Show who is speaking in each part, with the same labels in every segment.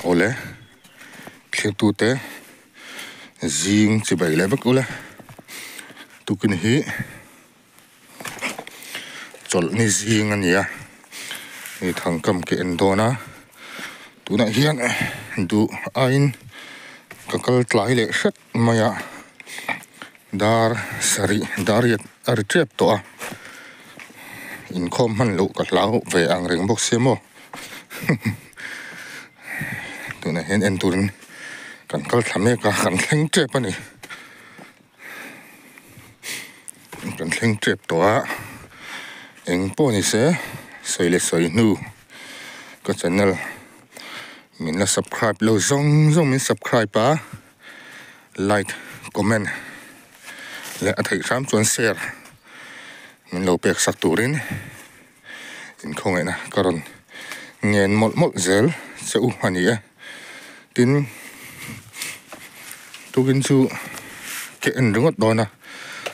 Speaker 1: Awle thlirtute zing chibai leh vek ula tukin hi chawlhni zing a ni a hei thangkam ke en dawn a tunah hian duh aiin ka kal tlai leh hret mai a dar sarih dar riat a ri tep tawh a inkhawm hman loh ka hlau ve ang reng bawk sia maw. Tunah hian en turin kan kal thla mek a kan thleng tep a ni kan thleng tep tawh a eng pawh ni se sawi leh sawi hnu ka channel min la subscribe lo zawng zawng min subscribe a like comment leh a theih hram chuan share min lo pek sak turin. Inkhawngaihna ka rawn ngen mawlh mawlh zel che u a ni e. Tin, tukin chu ke en ringawt dawn a,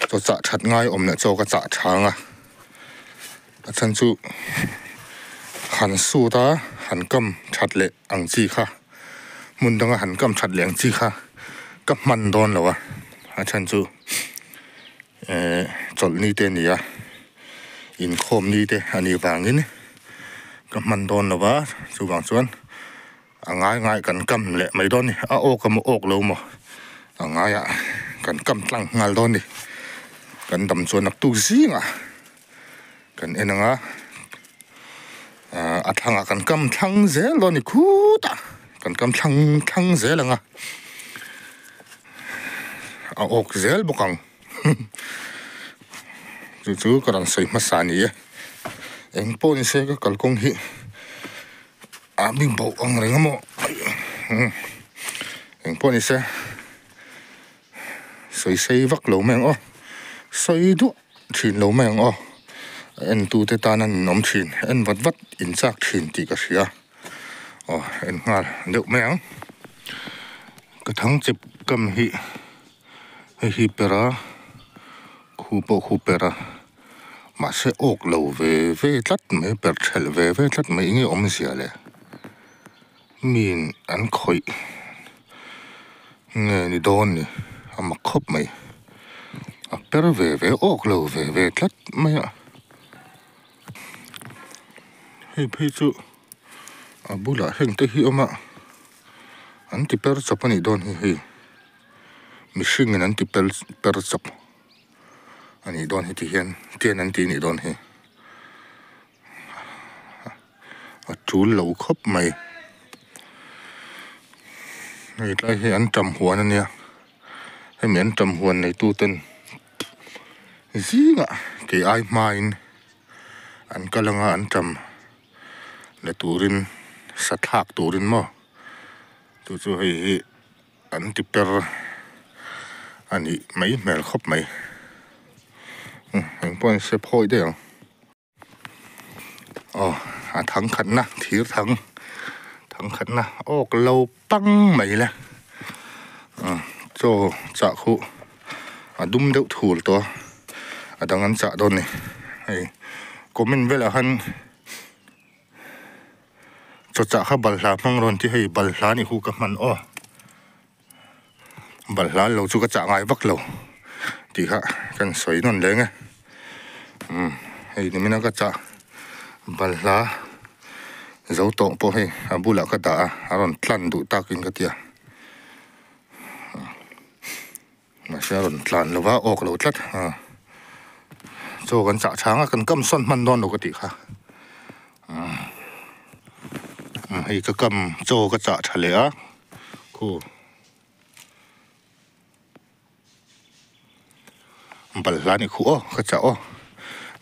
Speaker 1: chaw chah that ngai awm leh chaw ka chah chang a, a chhan chu han sut a han kam that leh ang chi kha hmun danga han kam that leh ang chi kha ka hman dawn lo a, a chhan chu ehh chawlhni te a ni a. Inkhawm ni te a nih vangin ka hman dawn lo va, chuvang chuan a ngai ngai kan kam leh mai dawn a ni. A awk emaw awk lo maw a ngaiah kan kam tlang nghal dawn a ni. Kan dam chuan naktuk zingah kan en ang a, a thlangah kan kam thlang zel dawn a ni khutah kan kam thlang thlang zel ang a, a awk zel bawk ang. Chu chu ka rawn sawi hmasa a ni e. Eng pawh ni se ka kalkawng hi a bik bauh ang reng a maw eng pawh ni se sawi sei vak lo mai ang aw sawi duah thin lo mai ang aw a en tu te tan a ninawm thin en vat vat in chak thin tih ka hria aw en nghal deuh mai ang ka thangchep kam hi. Hei hi per a khu pawh khu per a mahse awk lo ve ve tlat mai per thelh ve ve tlat mai enge awmzia le miin an khawih nge ni dawn ni a mak khawp mai a per ve ve awk lo ve ve tlat mai a hei phei chu a bulah heng te hi a awm a an ti per chawp a nih dawn hi hei. Mihringin an ti pel per chawp a nih dawn hi ti hian tian an ti nih dawn hi a tul lo khawp mai hei tlai hi an tam huan a nia hemi an tam huan nei tu ten zingah kei ai hmain an kal anga an tam la turin sathlak turin maw chu chu hei hi. An ti per a nih mai hmel khawp mai eng pawh an sep hawi daih ang aw a thang khatna thir thang thang khatna awk lo pang mai le chaw chah khuh a dum deuh thul tawh a a dang an chah dawn a ni hei comment velah khan. Chawchah kha balhla hmang rawn ti hei balhla nih hu ka hman aw balhla lo chu ka chah ngai vak lo tih kha kan sawi nawn leng e umm hei nimin a ka chah balhla zo tawng pawh hei a bulah ka dah a a rawn tlan duh takin ka tia mahse a rawn tlan lo va awk lo tlat ah chaw kan chah chhang a kan kam sawn hman dawn lo ka tih kha umm hei ka kam chaw ka chah tha leh a khu balhla a nih khuh aw ka chah aw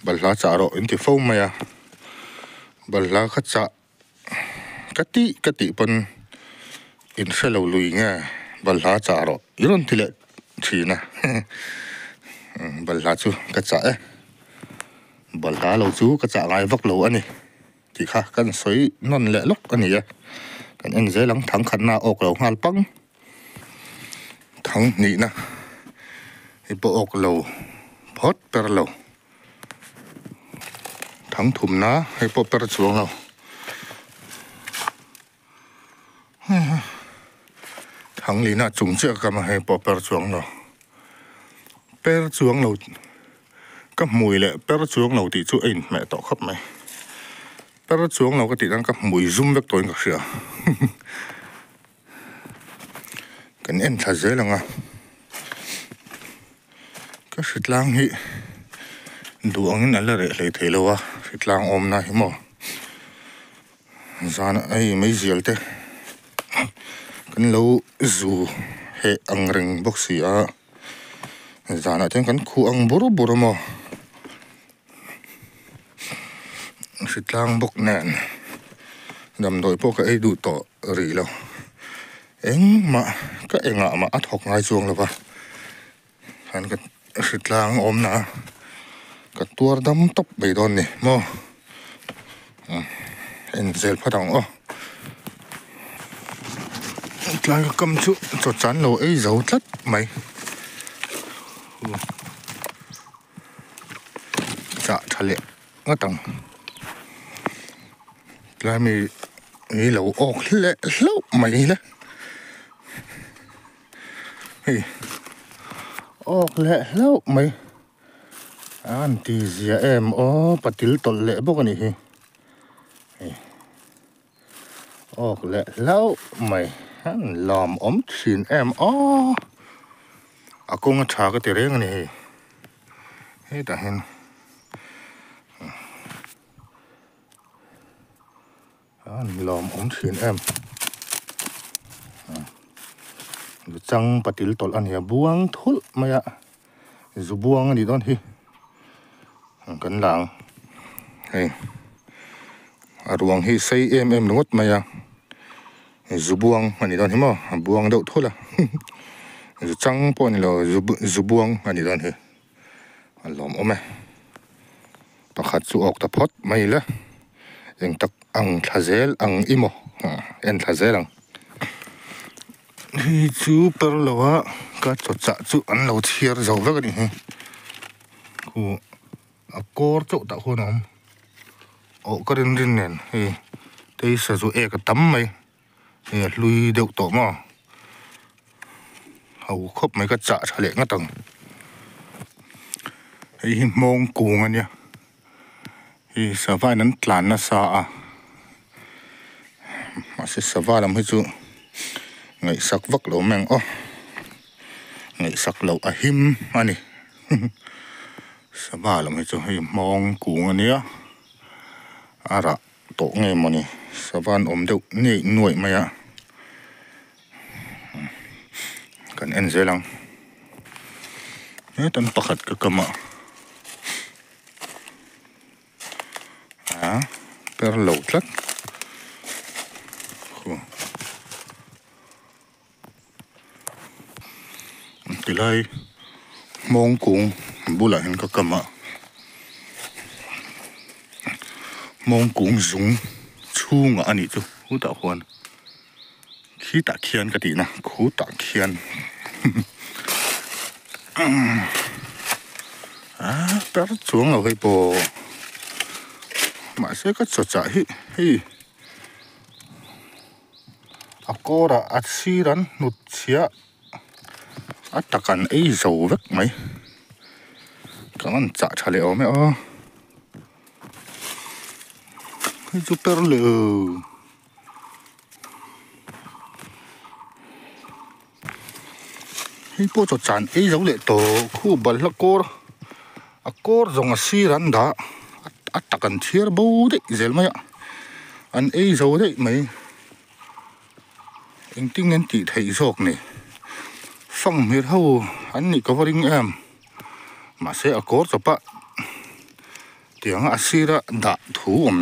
Speaker 1: balhla chah rawh in ti fo mai a balhla ka chah. Ka tih ka tih pawn in hre lo lui nge balhla chah rawh i rawn ti leh thin a balhla chu ka chah e balhla lo chu ka chah ngai vak lo a ni tih kha kan sawi nawn leh lawk a ni e kan en zel ang thang khatna a awk lo nghal pang thang hnihna hi pawh awk lo phawt ber lo. Thang thumna hei pawh per chuang lo. Thanglina chung chiah ka kam a hei pawh per chuang lo per chuang lo ka hmui leh per chuang lo tih chu a inhmeh tawh khawp mai per chuang lo ka tih nan ka hmui zum vek tawhin ka hria kan en thla zel ang a ka hritlang hi duh angin a la reh hlei thei lo a hritlang awmna hi maw. Zan hei meizial te kan lo zu heh ang reng bawk si a zanah chuan kan khuh ang bur bur a maw hritlang bawk nen damdawi pawh ka ei duh tawh rih lo engmah ka engah mah a thawk ngai chuang lo va. Khan ka hritlang awm na a ka tuar dam tawp mai dawn ni maw en zel phawt ang aw tlai ka kam chu chaw chan lo ei zo tlat mai chah tha leh ngawt ang tlai mi hi lo awk hleh hlauh mai le. Hei awk leh hlauh mai a han ti zia em aw patil tawlh leh bawk a nih hi hei awk leh hlauh mai a han lawmawm thin em aw a kawng a tha ka ti reng a ni hei hetah hian. A lawmawm thin em chang patil tawlh a nia buang thulh mai a zu buang a nih dawn hi kan la ang hei a ruang hi sei em em ringawt mai a zu buang a nih dawn hi maw a buang deuh thulh a zu chang pawh a ni lo zu buang a nih dawn hi a lawmawm e. Pakhat chu awk ta phawt mai ila eng tak ang thla zel ang i maw en thla zel ang hei chu per lo a ka chaw chah chu an lo chhiar zo vek a nih hi khu a kawr chauh tah khuan a awm awh ka rin rin nen hei teisa chu ek a tam mai hei a hlui deuh tawh maw ho khawp mai ka chah tha leh ngawt ang hei hi hmawng kung a nia hei sava in an tlan nasa a mahse sava lam hi chu ngaihsak vak lo mai ang aw ngaihsak loh a him a ni sava lam hi chu hei hmawng kung a nia a rah. Tawh nge mawni sava an awm deuh nuaih nuaih mai a kan en zel ang hetan pakhat ka kam a a per lo tlat Tilai hmawng kung bulah hian ka kam a hmawng kung zung chhungah a nih chu khutah khuan khitah khian ka tihna khutah khian a tar chuang lo hei pawh mahse ka chaw chah hi hei. A kawrah a sir an hnut chhiah a tak an ei zo vek mai ka rawn chah tha leh awm e aw hei chu per leh hei pawh chaw chan ei zo leh tawh khu balhla kawr a kawr zawng a sir an dah a tak an chhiar bo daih zel mai a an ei zo daih mai engtin an tih theih zawk ni fanghmir ho an nih ka va ring em mahse a kawr chawp a tiang a sira dah thu awm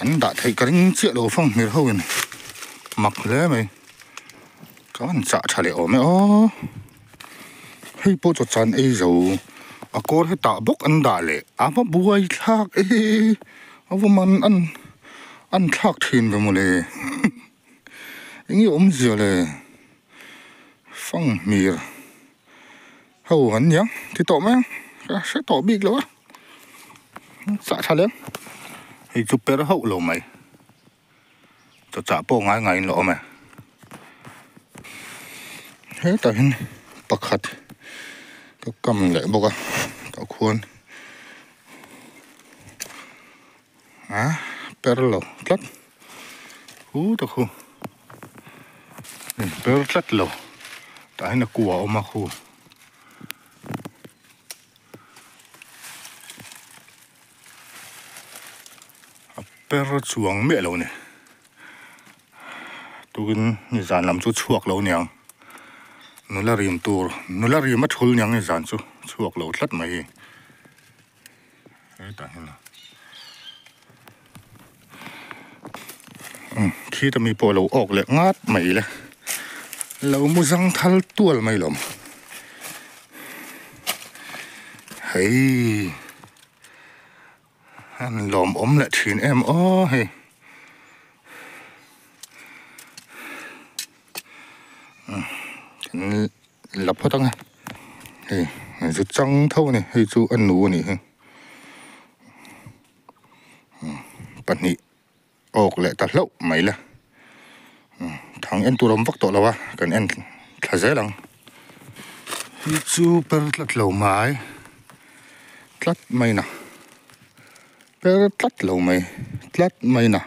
Speaker 1: an dah theih ka ring chiah lo fanghmir ho in mak hle mai ka han chah tha leh awm e aw hei pawh chaw chan ei zo a kawr hetah bawk an dah leh a va buai thlak e a va man an an thlak thin ve mawle eng nge awmzia le fanghmir. Ho an nia ti tawh mai ang ka hre tawh bik lo a chah tha lem hei chu per hauh lo mai Chaw chah pawh ngai ngaiin la awm e. Hetah hian pakhat ka kam leh bawk a tah khuan a per lo tlat hu ta khu per tlat lo tah hian a kua a awm a khu. A per chuang miah lo a ni tukin nizan lam chu chhuak lo niang nula rim tur nula rim a thul niang nizan chu chhuak lo tlat mai hi hetah hian umm khita mi pawh lo awk leh ngat mai le lo mu zang thal tual mai lawm hei. An lawmawm leh thin em aw hei. Kan la phawt ang e. Hei zu chang tho a ni hei chu a nu a nih hi. Pahnih awk leh ta hlauh mai la. Thang en tur a awm vak tawh lo a kan en thla zel ang. Hi chu per tlat lo mai tlat mai na per tlat lo mai tlat mai na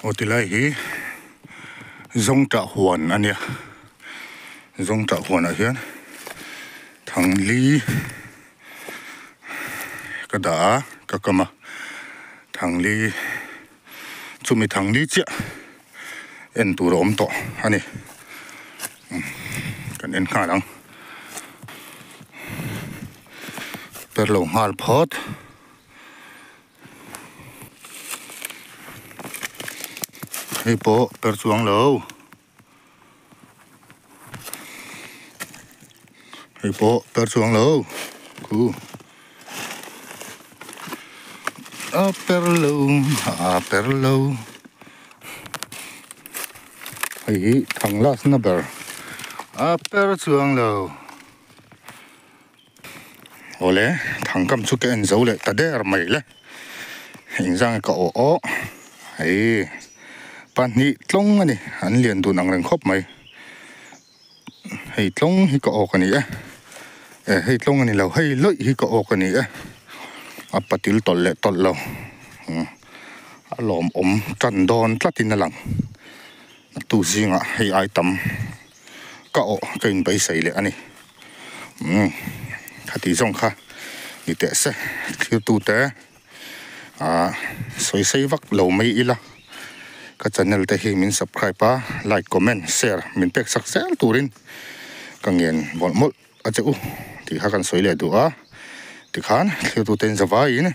Speaker 1: aw ti lai hi zawngtah huan a nia zawngtah huanah hian thangli. Ka dah a ka kam a thangli chumi thangli chiah en tur a awm tawh a ni kan en nghal ang per lo nghal phawt. Hei pawh per chuang lo. Hei pawh per chuang lo khu a per lo a per lo hei hi thang last na ber a per chuang lo awle thang kam chu ka en zo leh ta der mai le engzang ka awh awh hei pahnih tlawng a ni an lian dun ang reng khawp mai. Hei tlawng hi ka awk a ni e eh hei tlawng a ni lo hei lawih hi ka awk a ni e a patil tawlh leh tawlh lo a lawmawm tan dawn tlatin a lang tu zingah hei ai tam ka awh ka inbeisei leh a ni umm khati zawng kha ni teh se thirtute. Ahh sawi sei vak lo mai ila ka channel te hi min subscribe a like comment share min pek sak zel turin ka ngen mawlh mawlh a che u tih kha kan sawi leh duh a tikhan thlir tute in zavaiin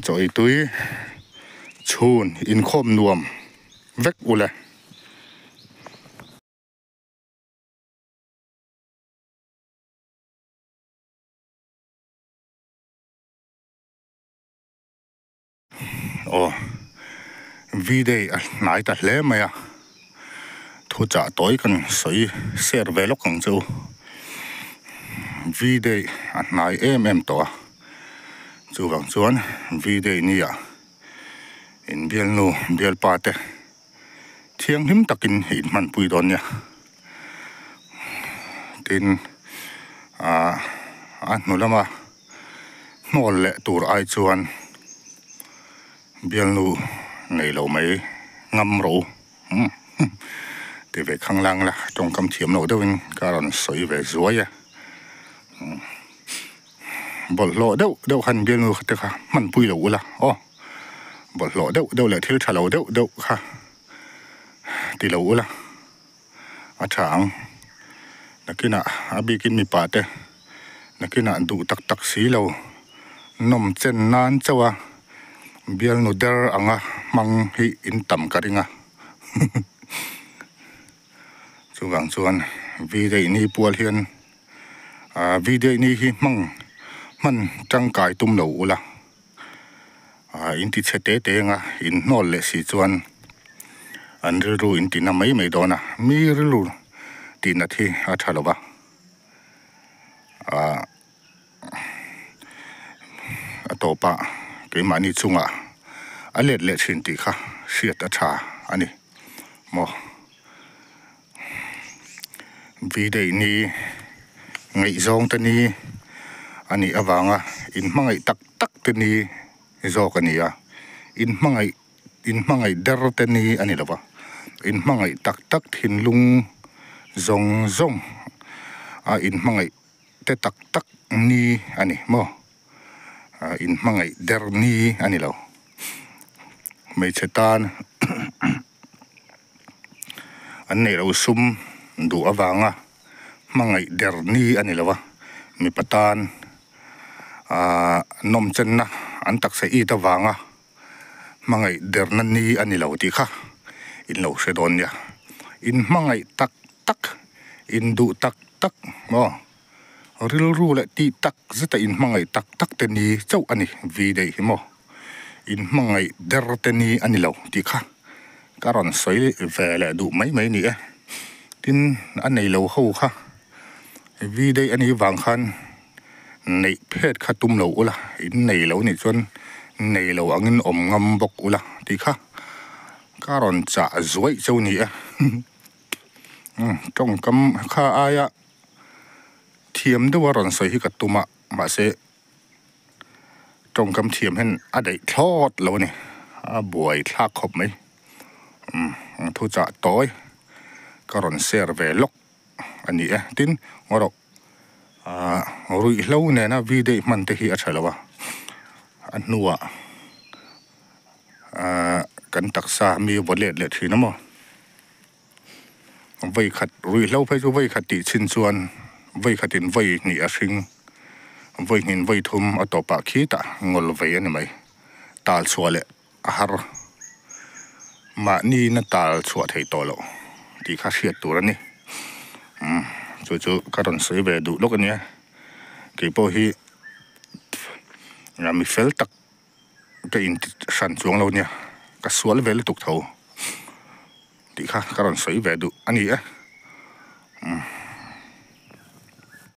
Speaker 1: chaw ei tui chhun inkhawm nuam vek ule. Aw V-day a hnai ta hle mai a thuchah tawi kan sawi share ve lawk ang che u V-day a hnai em em tawh a chuvang chuan V-day ni ah inbialnu bialpa te thianghlim takin inhmanpui dawn nia tin ah a hnu lama. Hnawl leh tur ai chuan bialnu nei lo mai ngam rawh u umm ti ve khang lang la tawngkam thiam loh deuhin ka rawn sawi ve zuai a bawlhhlawh deuh deuh khan bialnu te kha hmanpui lo ula aw bawlhhlawh deuh deuh leh thil tha lo deuh deuh kha ti lo ula. A tha ang. Nakinah a bikin mipa te nakinah duh tak tak si lo nawm chen nan chauh a bialnu der anga hmang hi in tam ka ring a. Chuvang chuan V-day ni pual hian ah V-day ni hi hmang hman tangkai tum lo ula. Ah in ti chhe te te anga in hnawl leh si chuan an rilru in ti na mai mai dawn a, mi rilru tih nat hi a tha lo va, ah a tawpah keimahni chungah A let leh thin tih kha hriat a tha a ni maw. V-day ni ngaihzawng te ni a nih avanga inhmangaih tak tak te ni zawk a ni a, inhmangaih inhmangaih der te ni a ni lo va, inhmangaih tak tak thinlung zawng zawng a inhmangaih te tak tak ni a ni maw? Inhmangaih der ni a ni lo. Hmeichhe tan an neih loh sum duh avanga hmangaih der ni a ni lo a, mipa tan ahh nawmchenna an taksa it avanga hmangaih derna ni a ni lo tih kha in lo hre dawn nia. In hmangaih tak tak, in duh tak tak maw? Rilru leh tih tak zeta in hmangaih tak tak te ni chauh a ni vi daih hi maw? In hmangaih der te ni a ni lo tih kha ka rawn sawi ve leh duh mai mai ni e. Tin, a nei lo ho kha vi daih a nih vang khan Neih phet kha tum lo ula, in nei lo nih chuan nei lo angin awm ngam bawk ula tih kha ka rawn chah zuaih cheu ni e. Tawngkam kha aia thiam deuha rawn sawi hi ka tum a, mahse tawngkam thiam hian a daih thlawt lo a ni, a buai thlak khawp mai. Thuchah tawi ka rawn share ve lawk a ni e. Tin, ngaw rawh. Ahh ruihhlo nena video hman te hi a tha lo a, a hnuah ahh kan taksa mi vaw let leh thin a maw vawi khat ruihhlo phei chu vawi khat tih chhin chuan vawi khatin vawi hnih a hring vawi hnin vawi thum a tawpah khitah ngawl vei a ni mai tal chhuah leh a har mahni na tal chhuah theih tawh loh tih kha hriat tur a ni umm chu chu ka rawn sawi ve duh lawk a nia keipawh hi mi fel tak ka in hran chuang lo nia ka sual ve lutuk tho tih kha ka rawn sawi ve duh a ni e.